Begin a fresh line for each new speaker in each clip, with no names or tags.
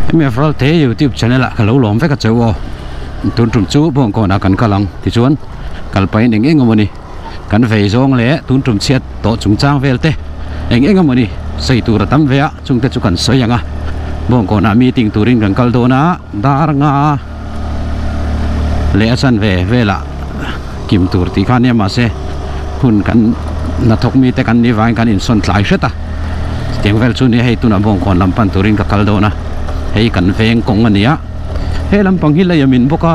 Hemi Valte YouTube channel ah ka lo lawm vek a cheu aw. Tun tum chu Bawngkawn ah kan kal ang tichuan kal pahin eng eng emawni kan vei zawng leh tun tum chhiat tawh chungchang vel te eng eng emawni sawi tur a tam ve a chungte chu kan sawi ang a. Bawngkawn ah meeting turin kan kal dawn a dar nga leh a chanve velah kim tur tih kha ania mahse hun kan hnathawk mite kan nih vangin kan insawn tlai hret a chutiang vel chu nia hei tunah bawngkawn lam pan turin ka kal dawn a hei kan veng kawng a ni a he lampang hi lei a min bawk a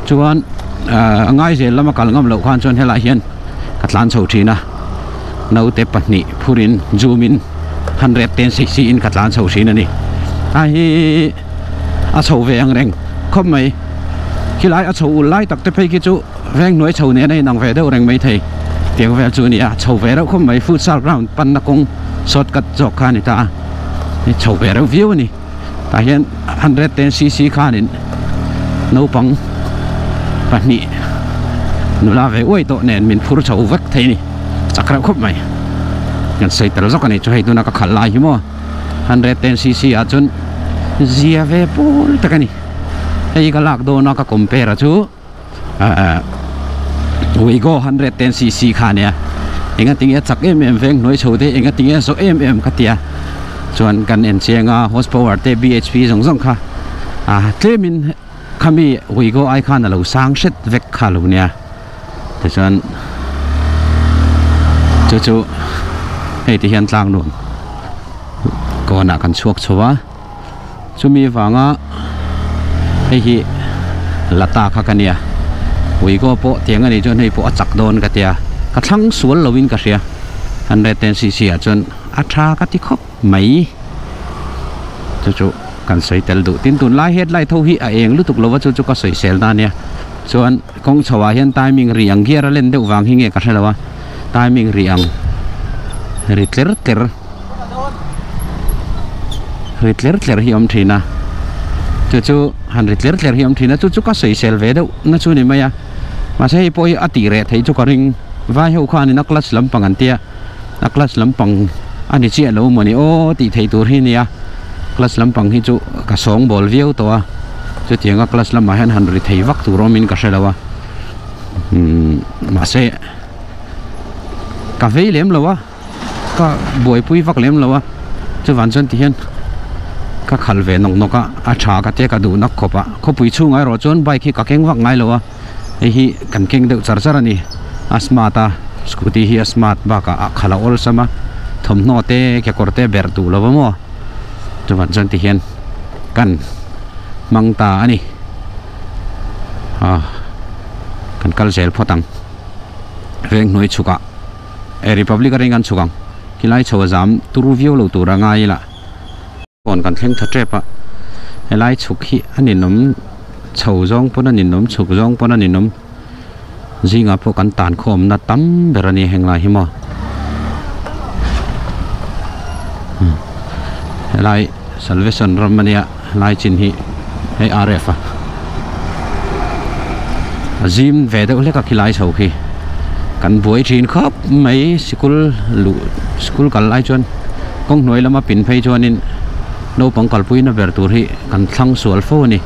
chuan ahh a ngaizel lama kal ngam loh khan chuan helaiah hian ka tlan chho thin a naute pahnih phurin zoom in 110 cc in ka tlan chho thin a ni a hi a chho ve ang reng khawp mai. Khilai a chho ul lai tak te phei khi chu veng hnuai chho nen a inang ve deuh reng maithei tiang vel chu a ni a chho ve reuh khawp mai futsal ground panna kawng shortcut zawk kha a ni ta a chho ve reuh viau a ni tah hian 110cc khanin naupang pahnih nula ve uai tawh nen min phur chho vek thei a ni chak reuh khawp mai kan sawi tel zawk a ni chu hei tuna ka khalh lai hi maw 110cc ah chuan zia ve pawl tak a ni. Hei ka lak dawn a ka compare a chu ahh Wigo 110cc kha ania enga tinge a chak em em veng hnuai chho te enga tinge a zawh em em ka tia chuan kan en chiang a horse power te bhp zawng zawng kha ah tlemin khami Wigo ai khan a lo sang hret vek kha lo nia tichuan chu chu hei ti hian tlang nuam kawnah kan chhuak chho a. Chumi vanga hei hi lata kha ka nia Wigo pawh tiang a nih chuan hei pawh a chak dawn ka tia ka thlang sual lovin ka hria 110cc ah chuan a tha ka ti khawp mai chu chu kan sawi tel duh tin tunlai headlight ho hi a eng lutuk lova chu chu ka sawi sel na ania chuan kawng chho ah hian timing ri ang gear a len deuh vang hi nge ka hre lo a timing ri ang ri tler tler. Ri tler tler hi a awm thin a chu chu han ri tler tler hi a awm thin a chu chu ka sawisel ve deuh na chu a ni mai a mahse hei pawh hi a tih reh theih chu ka ring vai ho khanin a clutch lampang an tia a clutch lampang a ni chiah lo mawni aw tih theih tur hi a nia clutch lampang hi chu ka sawng bawl viau tawh a chutiang a clutch lamah hian han ri thei vak tur awmin ka hre lo a umm mahse ka vei lem lo a. Ka buaipui vak lem lo a, chuvan chuan ti hian ka khalh ve nawk nawk a, a tha ka tia ka duh nak khawp a, khawpui chhungah erawh chuan bike hi ka keng vak ngai lo a, hei hi kan keng deuh char char a ni, a smart a, scooty hi a smart bakah a khalh a awlsam a, thawmhnaw te kekawr te berh duh lo va maw, chuvan chuan ti hian kan hmang ta a ni, ah kan kal zel phawt ang veng hnuai chhukah. E Republic a ring an chhuk ang. Khilai chho a zam turu viau lo tur a ngai ila. Kawn kan thleng tha tep a, helai chhuk hi a ninawm chho zawng pawn a ninawm chhuk zawng pawn a ninawm zingah pawh kan tan khawmna tam ber a ni heng lai hi maw. Helai Salvation ram a nia helai chin hi hei RF a a zim ve deuh hlek a khilai chho khi kan buai thin khawp mai sikul luh sikul kal lai chuan kawng hnuai lama pin phei chuanin naupang kalpui na ber tur hi kan thlang sual fo a ni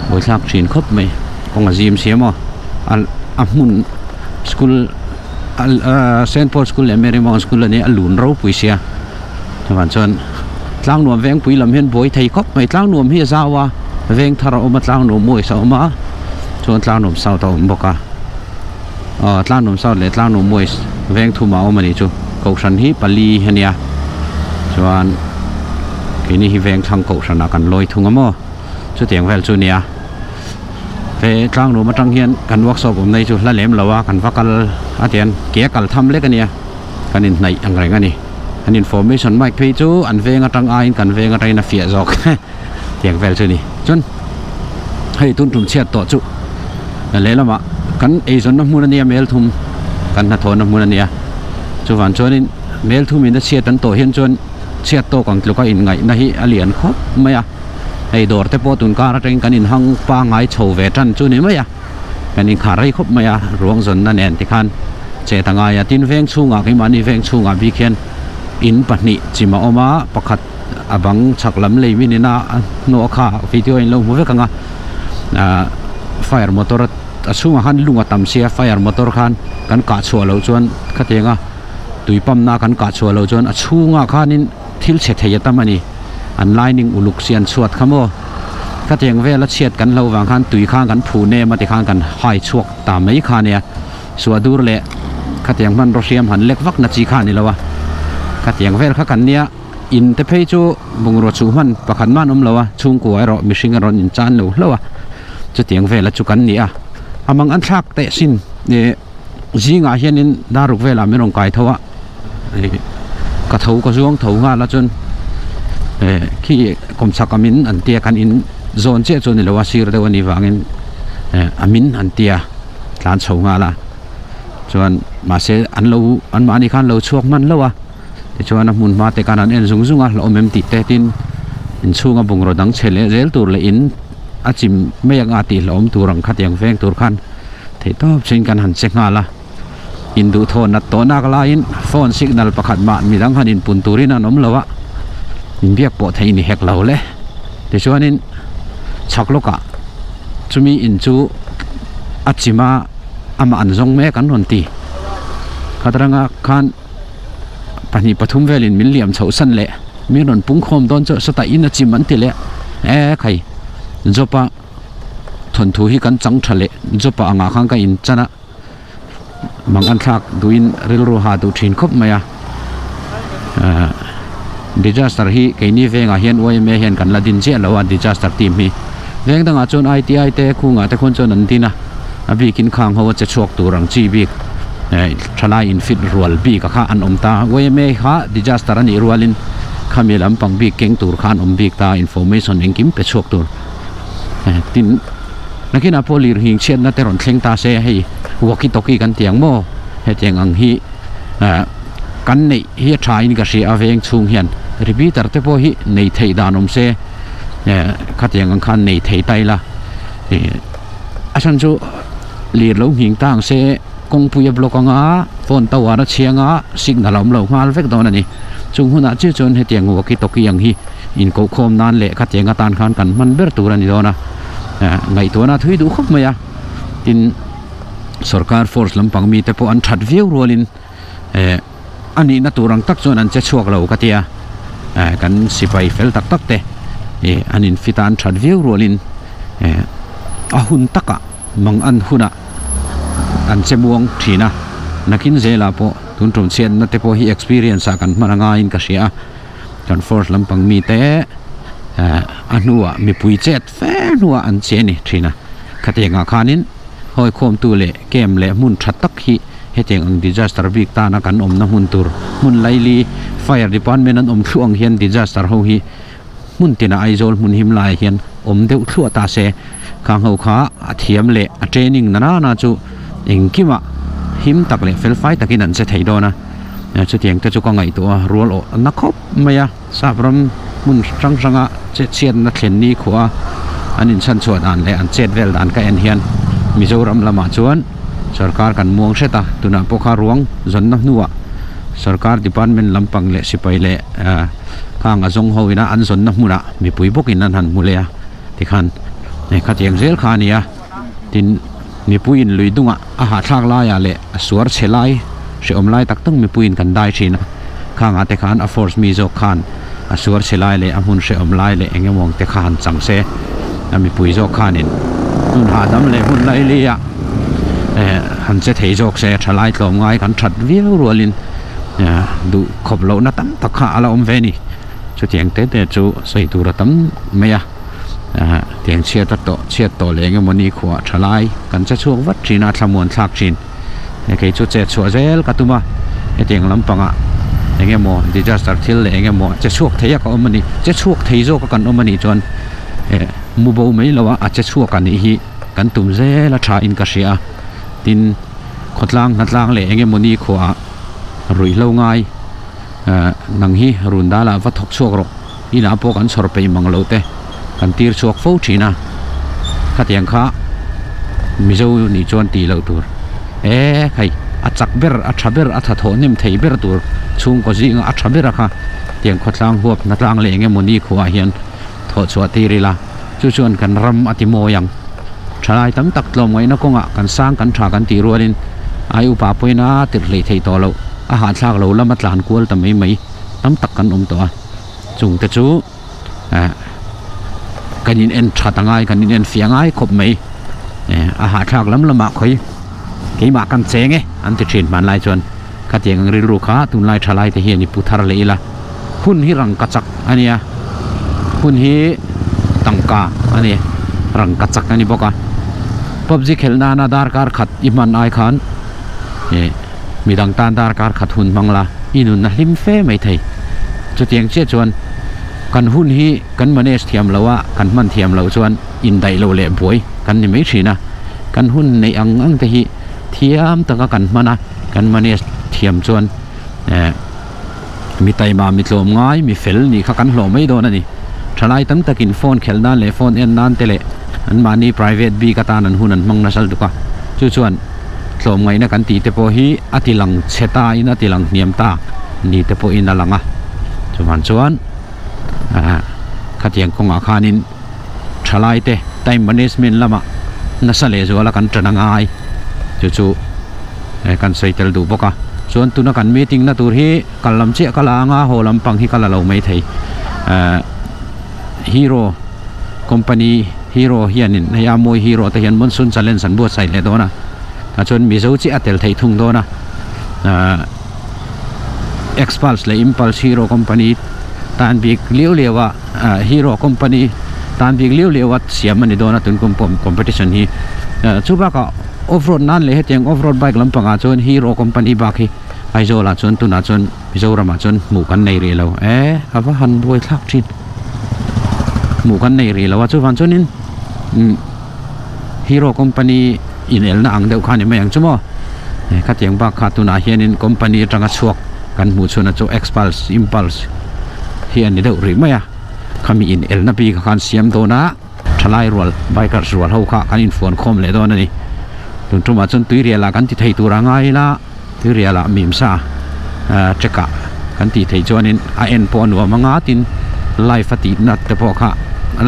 buaithlak thin khawp mai kawng a zim sia maw a a hmun school Saint Paul school leh Mary Mount school a nia a lun ropui sia. Chuan chuan Tlangnuam Vengpui lam hian buai thei khawp mai Tlangnuam hi a zau a veng thar a awm a Tlangnuam West a awm a chuan Tlangnuam South a awm bawk a aw Tlangnuam South leh Tlangnuam West veng thum ah a awm a nih chu Kohhran hi pali a nia chuan keini hi veng thlang Kohhran ah kan lawi thung a maw chutiang vel chu a nia he Tlangnuam atang hian kan workshop awm na hi chu hla lem lo a kan va kal a tian ke a kal tham lek a nia. Kan inhnaih ang reng a ni. An information mic phei chu an veng atang aiin kan veng atangin a fiah zawk tiang vel chu a ni. Chuan hei tun tum chhiat tawh chu lehlamah kan eizawnna hmun a nia mel thum kan hnathawhna hmun a nia. Chuvang chuanin mel thumin a chhiat an tawh hian chuan chhiat tawk ang tluka inngaihna hi a lian khawp mai a. Hei dawr te pawh tunkar atangin kan inhang pangngai chho ve tan chu ni mai a. Kan inkhah rei khawp mai a, ruang zawnna nen tikhan che ta ngai a, tin veng chhungah keimahni veng chhungah bik hian In pahnih chim a awm a pakhat a bang chhak lam lei min in a a hnawh kha video in lo hmu vek ang a ahh fire motor a chhungah khan lung a tam sia fire motor khan kan kah chhuah loh chuan khatiang a tui pump na kan kah chhuah loh chuan a chhungah khanin thil chhe thei a tam a ni an lining uluk si an chhuat kha maw khatiang vel a chhiat kan hlo vang khan tui khan kan phuh nem a tikhan kan hai chhuak ta mai kha ania. Suah dur leh khatiang hmanraw hriam han lek vak na chi kha a ni lo a, khatiang vel kha kan nia, in te phei chu bungrua chhuh hman pakhat man awm lo a, chhungkua erawh mihring a rawn in chan lo hlauh a, chutiang vela chu kan ni a, a mang an thlak teh sin ih zingah hianin daruk velah min rawn kai tho a, ih ka tho ka zuang tho nghal a chuan eh khi kawmchhak a min an tia kan in zawn chiah chu a ni lo a sir deuh a nih vangin eh a min an tia. tlan chho nghal a chuan mahse an lo an mahni khan lo chhuak hman hlauh a tichuan a hmun hma te khan an en zung zung a hlauhawm em tih te tin inchhunga bungraw dang chhe leh zel tur leh in a chim mai anga tih hlauhawm tur ang khatiang veng tur khan theih tawp chin kan han che nghal a induhthawh nat tawh nak laiin phone signal pakhat mah midang han inpun turin an awm lo a inbiak pawh theih ni hek lo le tichuanin chhak lawkah chumi in chu a chim a amah an zawng mek an rawn ti khatranga khan pahnih pathum velin min liam chhoh san leh min rawn pung khawm dawn chu sawtah in a chim an ti leh e khai job a thawnthu hi kan chang tha leh job ah angah khan ka in chan a. Mang an thlak duhin rilru ha duh thin khawp mai a ahh disaster hi keini vengah hian yma hian kan la din chiah lo a disaster team hi veng dangah chuan I_T_I te khungah te khuan chuan an din a a bikin khang ho a che chhuak tur ang chi bik eh thalai in fit rual bik a kha an awm ta yma kha disaster a nih rualin khami lampang bik keng tur kha an awm bik ta information engkim pe chhuak tur eh tin. Nakinah pawh lirnghing chhiatna te rawn thleng ta se hei walkie talkie kan ti ang maw hetiang ang hi ah kan neih hi a tha in ka hria a veng chhung hian repeater te pawh hi nei theih dan awm se eh khatiang ang khan nei thei ta ila ih a chhan chu lir lo nghing ta ang se kawngpui a block anga phone tower a chhiang a signal a awm lo nghal vek dawn a ni chung hunah chiah chuan hetiang walkie talkie ang hi inkohkhawm nan leh khatiang atan khan kan hman ber tur a ni dawn a. Ngaihtuahna a thui duh khawp mai a, tin sorkar force lampang mite pawh an that viau rualin eh a nihna tur ang tak chuan an che chhuak lo ka tia eh kan sipai fel tak tak te ih an in fit a an that viau rualin eh a hun takah mang an hunah an che muang thin a, nakin zelah pawh tun tum chhiatna te pawh hi experience ah kan hman a ngaiin ka hria a. Kan force lampang mite eh a hnuah mipui chet fe hnuah an che a ni thin a, khatiang ah khanin hawikhawmtu leh camp leh hmun tha tak hi hetiang ang disaster bik tana kan awmna hmun tur hmun laili fire department an awm thluah ang hian disaster ho hi hmun tinah Aizawl hmun him laiah hian awm deuh thluah ta se khang ho kha a thiam leh a training na nana chu engkimah him tak leh felfai takin an che thei dawn a. Chutiang te chu ka ngaihtuah a, rual awh na khawp mai a, sap ram hmun hrang hranga che chhiatna thlen ni khuah a an inchhanchhuah dan leh an chet vel dan ka en hian Mizoram lamah chuan sorkar kan muang hret a, tunah pawh kha ruang zawnna hnuah sorkar department lampang leh sipai leh khang a zawng ho ina an zawnna hmunah mipui bawkin an han hmu leh a tikhan khatiang zel kha a ni a, tin mipuiin lui dungah a hahthlak laiah leh a suar chhe lai hrehawm lai tak tak mipuiin kan dai thin a, khangah te khan a force mi zawk khan a suar chhe lai leh a hmun hrehawm lai leh eng emaw ang te kha han chang se a mipui zawk khanin hmun hahdam leh hmun laili ah eh han che thei zawk se tha lai tlawm ngai kan that viau rualin eh duh khawp lohna tam tak kha a la awm ve a ni chutiang te te chu sawi tur a tam mai a. Ahh tiang chhiat a tawh chhiat tawh leh eng emawni khuah tha lai kan che chhuak vat thin a thlamuan thlak thin he kei chu chet chhuah zel ka tum a hetiang lampangah eng emaw disaster thil leh eng emaw che chhuak thei a ka awm a ni che chhuak thei zawk a kan awm a nih chuan eh mu bo mai lo a a che chhuak a nih hi kan tum zel a tha in ka hria a tin khawtlang hnatlang leh eng emawni khuah ruihhlo ngai ahh nang hi run dalah va thawk chhuak rawh. Inah pawh kan chhawr peih mang loh te kan tir chhuak fo thin a, khatiang kha Mizo nih chuan tih loh tur e hei A chak ber, a tha ber, a tha thawh hnem thei ber tur chhungkaw zinga a tha ber a kha tiang khawtlang huap hnatlang leh eng emawni khuaah hian thawh chhuah tir ila chu chuan kan ram a ti mawi ang. Thalai tam tak tlawmngaihna kawngah kan sang kan tha kan tih rualin ai upa pawhin a tirh hleih theih tawh loh, a hahthlak lo lama tlan kual ta mai mai tam tak kan awm tawh a, chungte chu. eh kan in en that angai kan in en fiah ngai khawp mai eh a hahthlak lam lamah khawi keimah kan cheng e an ti thin hmanlai chuan khatiang ang rilru kha tunlai thalai te hian i pu thar leh ila hun hi rangka chak a nia hun hi tangka a ni rangka chak a ni bawk a pubg khelh nana darkar khat i hman ai khan eh midang tan darkar khat hun hmang la i nunna hlim fe mai thei. Chutiang chiah chuan kan hun hi kan manage thiam lo a, kan hman thiam loh chuan indaih lo leh buai kan ni mai thin a. Kan hun neih ang ang te hi thiam taka kan hman a, kan manage thiam chuan eh mi taima, mi tlawm ngai, mi fel nih kha kan hlawh mai dawn a ni. Thalai tam takin phone khelh nan leh phone en nan te leh anmahni private bik atan an hun an hmang nasal tuk a, chu chuan tlawmngaihna kan tih te pawh hi a ti lang chhe ta in a ti lang hniam ta ni te pawhin a lang a chuvan chuan ah khatiang kawngah khanin thalai te time management lamah nasa leh zuala kan tan a ngai chu chu kan sawi tel duh bawk a chuan tuna kan meeting na tur hi kal lam chiah ka la anga haw lampang hi ka la lo maithei ah hero company hero hianin hei a mawi hero te hian monsoon challenge an buatsaih leh dawn a tah chuan mizo chiah a tel theih thung dawn a ahh xpulse leh impulse hero company tan bik liau liau a ah hero company tan bik liau liau a siam a ni dawn a tun kum pawh competition hi ah chu bakah off road nan leh hetiang off road bike lampangah chuan hero company bak hi Aizawl ah chuan tunah chuan Mizoram ah chuan hmuh kan nei rih lo e a va han buai thlak thin hmuh kan nei rih lo a chuvang chuanin umm hero company inelna ang deuh kha a ni mai ang chu maw khatiang bak kha tunah hianin company atanga chhuak kan hmuh chhunah chu xpulse impulse hi a ni deuh rih mai a khami inelna bik ah khan siam dawn a. Thalai rual, bikers rual ho kha kan infuan khawm leh dawn a ni. Tun tumah chuan tuirialah kan ti thei tur a ngai ila, tuirialah mimsa check ah kan tih theih chuanin a en pawh a nuam anga tin live a tih nat te pawh kha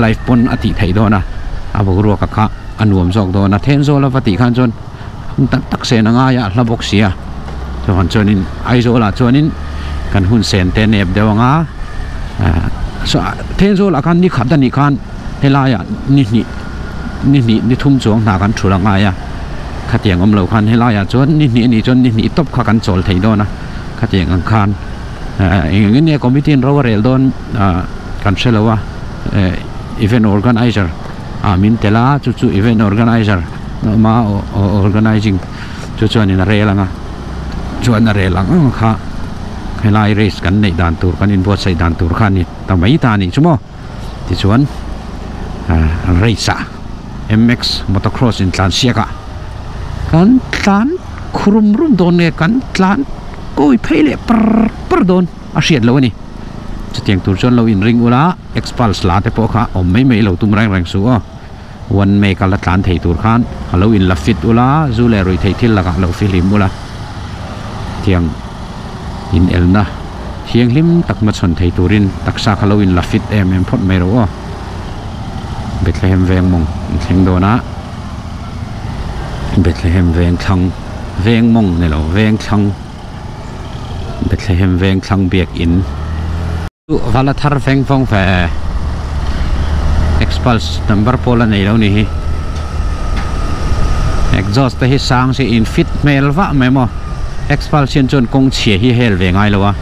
live pawn a tih theih dawn a, a boruak kha a nuam zawk dawn a. Thenzawl a va tih khan chuan hun tak tak sen a ngai a, a hla bawk si a. Chuan chuanin Aizawlah chuanin kan hun sen te nep deuh anga Thenzawlah khan ni khat anih khan helaiah ni hnih ni hnih ni thum chuang hna kan thul a ngai a khatiang awm lo khan helaiah chuan ni hnih anih chuan ni hnih tawp kha kan chawl thei dawn a khatiang ang khan eng engin nge committee in ro a rel dawn kan hre lo a event organizer ah min tel a chu chu event organizer a awm a organizing chu chuanin a rel ang a chuan a rel ang ang kha helai race kan neih dan tur kan inbuatsaih dan tur kha a ni ta mai ta a nih chu maw tichuan ah race ah mx motocross intlan siak ah kan tlan khurum rum dawn nge kan tlan kawi phei leh par par dawn a hriat loh a ni chutiang tur chuan lo inring ula xpulse la te pawh kha awm mai mai lo tum reng reng suh aw. One make a la tlan thei tur khan a lo in la fit ula, zu leh ruih theih thil lakah lo fihlim ula, tiang in elna thianghlim tak hmachhawn thei turin taksa kha lo in la fit em em phawt mai ro aw. Bethlehem veng mawng an thleng dawn a, Bethlehem veng thlang veng mawng ni lo veng thlang Bethlehem veng thlang biakin. Vala thar feng fawng fe Xpulse number pawh la nei lo ni hi Exhaust te hi sang se in fit hmel vah mai maw Xpulse hian chuan kawng chhia hi hel ve ngai lo a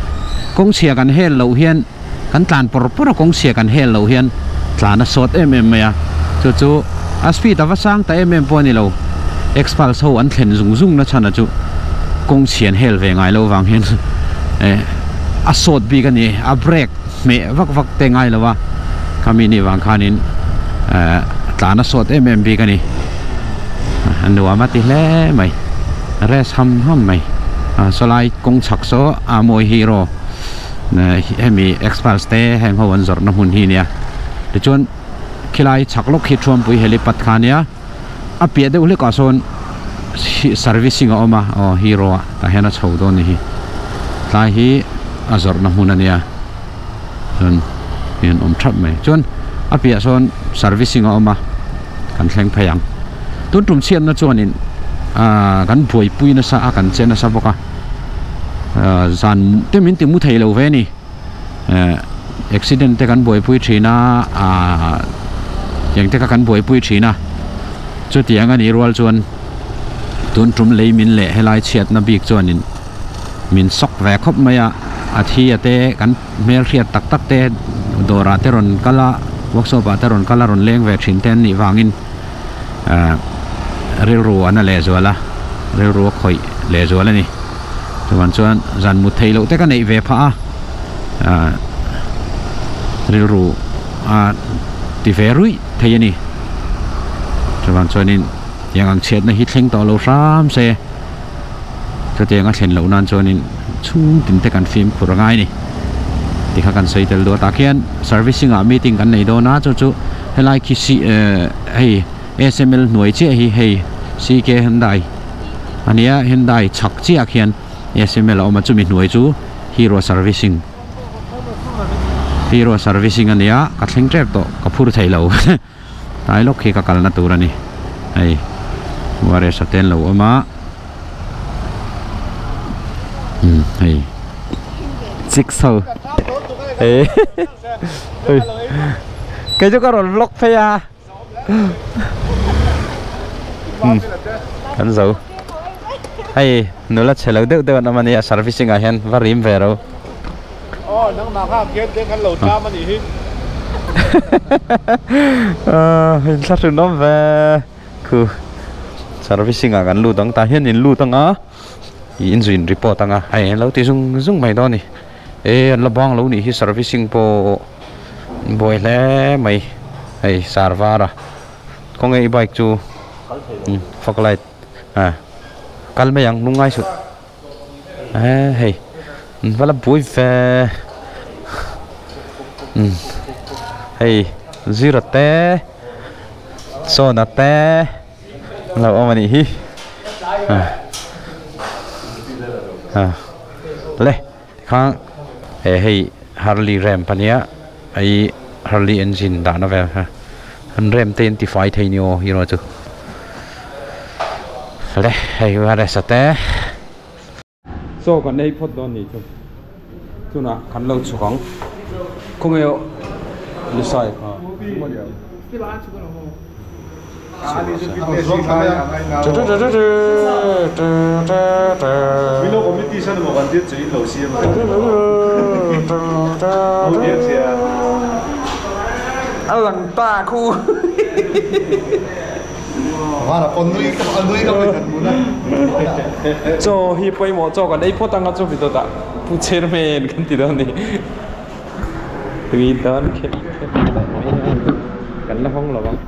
kawng chhia kan hel loh hian kan tlan pawr pawr a kawng chhia kan hel loh hian tlan a sawt em em mai a chu chu a speed a va sang ta em em pawh a ni lo Xpulse ho an thlen zung zung na chhan a chu kawng chhia an hel ve ngai loh vang hian eh a sawt bik a ni a brake hmeh vak vak te ngai lo a khami nih vang khanin eh tlan a sawt em em bik a ni a nuam a ti hle mai rest ham ham mai ah sawlai kawng chhak saw a mawi hero hemi xpulse te heng ho an zawrhna hmun hi a nia tichuan khilai chhak lawk hi thuampui helipad kha a nia. A piah deuh hlekah sawn Servicing a awm a aw hero ah tah hian a chho dawn a ni hi tlai hi a zawrhna hmun a nia chuan hian awm thap mai chuan a piah sawn servicing a awm a kan thleng phei ang tun tum chhiatna chuanin ahh kan buaipui nasa a kan che nasa bawk a ahh zan te min ti mu thei lo ve a ni ehh accident te kan buaipui thin a ahh tiang te kha kan buaipui thin a chutiang a nih rual chuan tun tum lei min leh helai chhiatna bik chuanin min sawk ve khawp mai a a thi a te kan hmel hriat tak tak te dawrah te rawn kal a workshop ah te rawn kal a rawn leng ve thin te an nih vangin ahh rilru a na leh zual a rilru a khawih leh zual a ni chuan chuan zan mut theih loh te ka neih ve phah a ahh rilru a ti ve ruih thei a ni chuan chuanin tiang ang chhiatna hi thleng tawh lo hram se chutiang a thlen loh nan chuanin chhung tin te kan fimkhur a ngai a ni tikha kan sawi tel duh a tah khian servicing ah meeting kan nei dawn a chu chu helai khi si ehh hei S_M_L hnuai chiah hi hei C_K Hyundai a nia Hyundai chhak chiah ah khian S_M_L a awm a chumi hnuai chu Hero servicing Hero servicing a nia ka thleng tep tawh ka phur thei lo. Tlai lawk khi ka kalna tur a ni hei warriors te an lo awm a umm hei
chicks ho eh hei kei chu ka rawn vlog phei a umm kan zo hei nula chhe lo deuh deuh an awm a nia servicing ah hian va rim ve ro.
Aw nangmah kha khian te kan lo tlam a nih hi.
In thla hrun awm ve khu servicing ah kan lut ang tah hian in lut ang a ih in zuin report ang a hei an lo ti zung zung mai dawn a ni e an la bang lo nih hi servicing pawh buai hle mai hei server a khawnge i bike chu fog light ah kal mai ang lungngai suh. Eee hei an va la buai ve umm hei zira te sawna te an lo awm a nih hi ah le tikhan he hei harley ramp a nia hei harley engine dahna vel kha an ramp te an tifai thei ni aw hero chu. Le hei hi resa te
chaw kan ei phawt dawn nih chu tunah kan lo chhuk ang khawnge aw ni sai kha
a lang ta khu. Chaw hi pawimawh chaw kan ei phawt anga chu vitawtah Pu Chairman kan ti dawn a ni. Tui dawn kher kher leh mai a kan la hawng lo ang.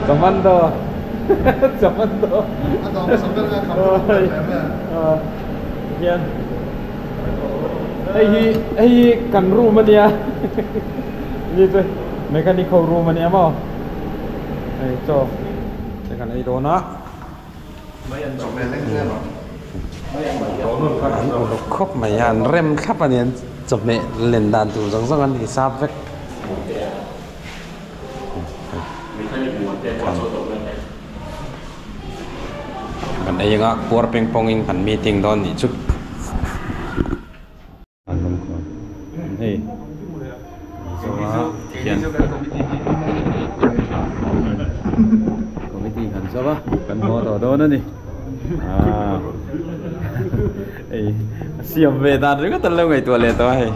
Commando Commando hian hei hi hei hi kan room a nia ni chu mechanic ho room a nia maw. Hei chaw te kan ei dawn a. An uluk khawp mai a, an rem thlap a ni an chawhmeh len dan tur zawng zawng an hisap vek.
Kan ei anga kuar peng pawngin kan meeting dawn nih chu. An awm khaw hei zawnga hian committee han zawk a kan haw tawh dawn a ni ah hei a siam ve dan ringawt an lo ngaihtuah leh tawh a hei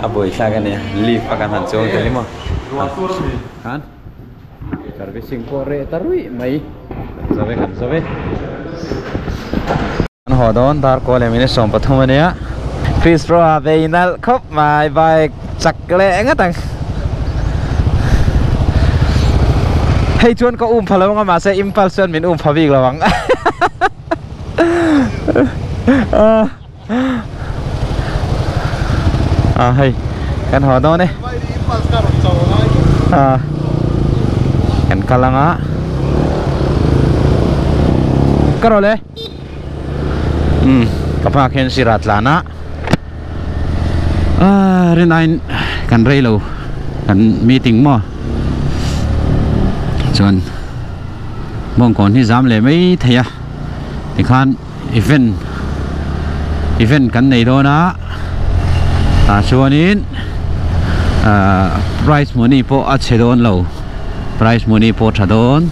a buaithlak a nia leave a kan han chuang tel hi maw khan servicing pawh reh ta ruih mai kan zo e kan zo e.
An haw dawn dar kaw leh minute 13 a nia. Chris Pro a vei nalh khawp mai bike chak leh ngat ang. Hei chuan ka um pha lo anga mahse impulse chuan min um pha bik lo ang. À hei kan haw dawn e. À kan kal anga. Ka rawh le. Umm ka hma khian sirah tlan a ah rinaiin kan rei lo kan meeting maw chuan bawngkawn hi zam leh mai thei a tikhan event event kan nei dawn a tah chuanin ah prize money pawh a chhe dawn lo prize money pawh a tha dawn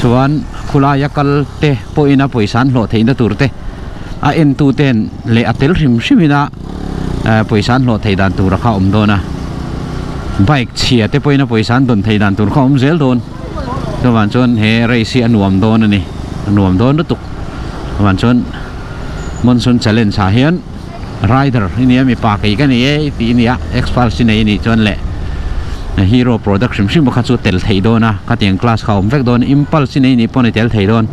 chuan. Khulaia kal te pawhin a pawisa an hlawh theihna tur te a entu ten leh a tel hrim hrimin a pawisa an hlawh theih dan tur a kha awm dawn a, bike chhia te pawhin a pawisa an dawn theih dan tur kha awm zel dawn. Chuvang chuan he race hi a nuam dawn a ni, a nuam dawn lutuk. Chuvang chuan Monsoon Challenge ah hian rider i nia mipa kei ka ni e tih i nia Xpulse i nei a nih chuan leh hero product hrim hrim kha chu tel theih dawn a khatiang class kha a awm vek dawn Impulse i nei nih pawn i tel thei dawn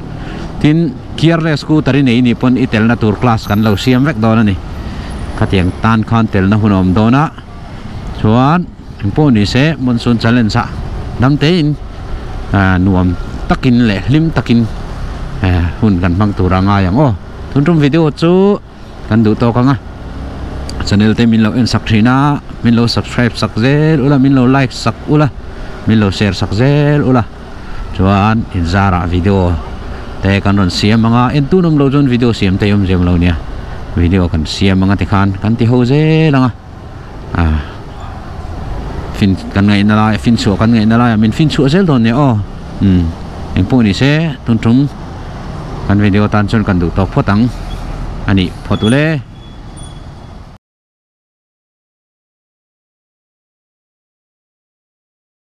tin gearless scooter i nei nih pawn i telna tur class kan lo siam vek dawn a ni khatiang tan khan telna hun a awm dawn a chuan engpawh ni se monsoon challenge ah dam te in nuam takin leh hlim takin hun kan hmang tur a ngai ang aw tun tum video chu. Kan duh tawk ang a, channel te min lo en sak thin a, min lo subscribe sak zel ula, min lo like sak ula, min lo share sak zel ula, chuan inzarah video te kan rawn siam ang a, en tun awm lo chuan video siam te awm zem lo nia, video kan siam ang a tikhan kan ti ho zel ang a, ah fin kan ngaihna lai fin chhuah kan ngaihna laiah min fin chhuah zel dawn nia aw, umm engpawh ni se tun tum. Kan video tan chuan kan duh tawk phawt ang a nih phawt ule.